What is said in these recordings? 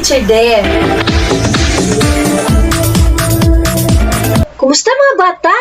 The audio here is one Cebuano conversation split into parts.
Teacher Dare. Kumusta, mga bata?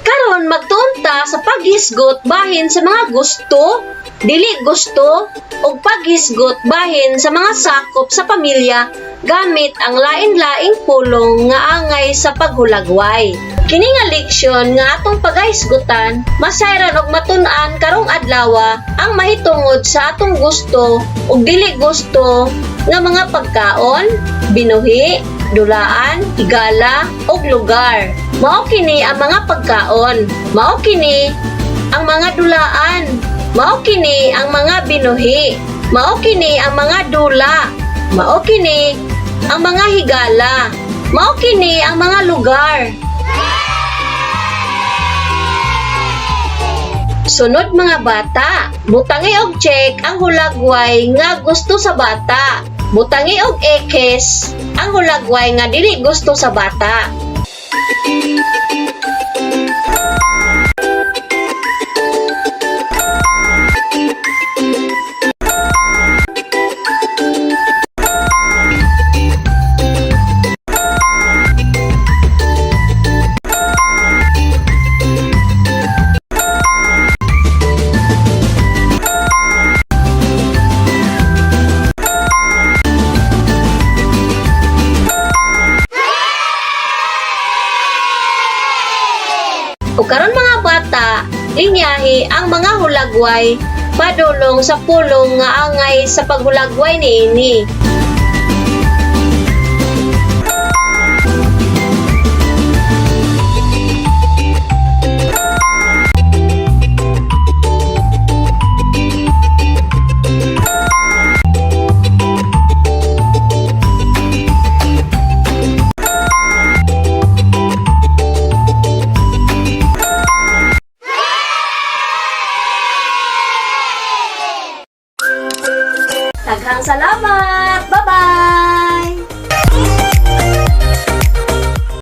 Karon magtuon ta sa paghisgot bahin sa mga gusto, dili gusto, ug paghisgot bahin sa mga sakop sa pamilya gamit ang lain-laing pulong nga angay sa paghulagway. Kini nga leksyon nga atong pagahisgutan, masayran og matun-an karong adlawa ang mahitungod sa atong gusto ug dili gusto nga mga pagkaon, binuhi, dulaan, higala ug lugar. Mao kini ang mga pagkaon, mao kini ang mga dulaan, mao kini ang mga binuhi, mao kini ang mga dula, mao kini ang mga higala, mao kini ang mga lugar. Sunod, mga bata, butangi og check ang hulagway nga gusto sa bata. Butangi og ekis ang hulagway nga dili gusto sa bata. O karon, mga bata, linyahi ang mga hulagway padulong sa pulong nga angay sa paghulagway niini. Daghang salamat! Bye-bye!